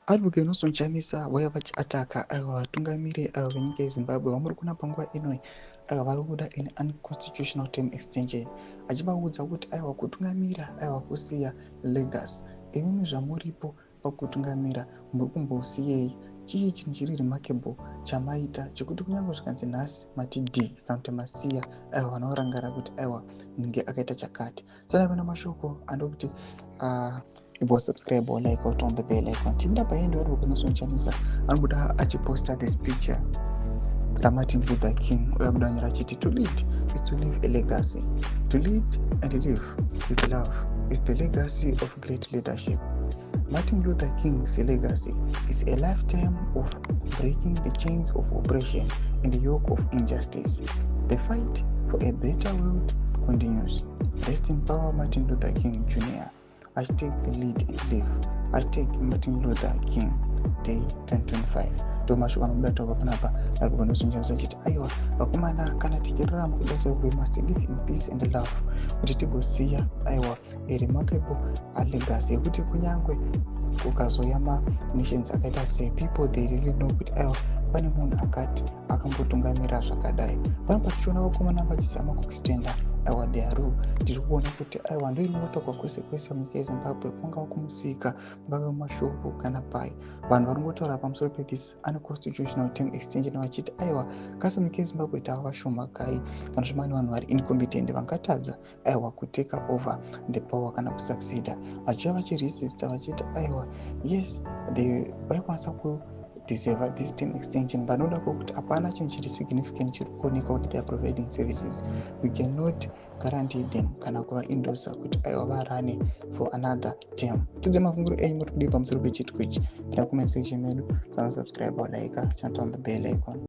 Advocate Nelson Chamisa vauya vachiataka, aiwa, vatungamiri ava venyika yeZimbabwe vamuri kuona panguva inoi, aiwa, vari kuda an unconstitutional term extension, achivaudza kuti, aiwa, kutungamira, aiwa, kusiya legacy. Imimi zvamuripo pakutungamira, muri kumbosiyei? Chii chinhu chiri remarkable chamaita chekuti kunyange zvikanzi nhasi mati d kana kuti masiya, aiwa, vanorangarira kuti, aiwa, ninge akaita chakati? Saka pana mashoko andokuti ibo subscribe or like or turn the bell icon. Timida paendo, Advocate Nelson Chamisa anobuda achiposta this picture raMartin Luther King, uyo abuda nyora achiti, "To lead is to leave a legacy. To lead and live with love is the legacy of great leadership. Martin Luther King's legacy is a lifetime of breaking the chains of oppression and the yoke of injustice. The fight for a better world continues. Rest in power, Martin Luther King Jr. #LeadAndLive, #MartinLutherKingDay 2025." Ndo mashoko anobuda taurwa panapa ari kunosunjamisa achiti, aiwa, vakomana, kana tichirarama kudai so, we must live in peace and love kuti tigosiya, aiwa, a remarkable legacy yekuti kunyange kukazouya manations akaita sei, people, they really know kuti, aiwa, pane munhu akati akambotungamira zvakadai. Pano patichiona vakomana vachizama kuextenda, aiwa, their rule, tiri kuona kuti, aiwa, ndo inotaurwa kwese kwese munyika yeZimbabwe, kungava kumusika, mungave mumashopu kana pai, vanhu vari kungotaura pamusoro pethis unconstitutional term extension, vachiti, aiwa, kasi munyika yeZimbabwe tava vashoma kai, kana zvimani vanhu vari incompetent vangatadza, aiwa, kutake over the power kana kusucceeda? Vachiva vachiresista vachiti, aiwa, yes, vaikwanisa kudeserve this term extension, but noda kwokuti hapana chinhu chiri significant chiri kuoneka kuti they are providing services. We cannot guarantee them kana kuvaendorsa kuti, aiwa, varane for another term. Tudze mafungiro enyu, muri kudii pamusoro pechitiko ichi? Pinda comment section medu, subscribe, like, turn on the bell icon.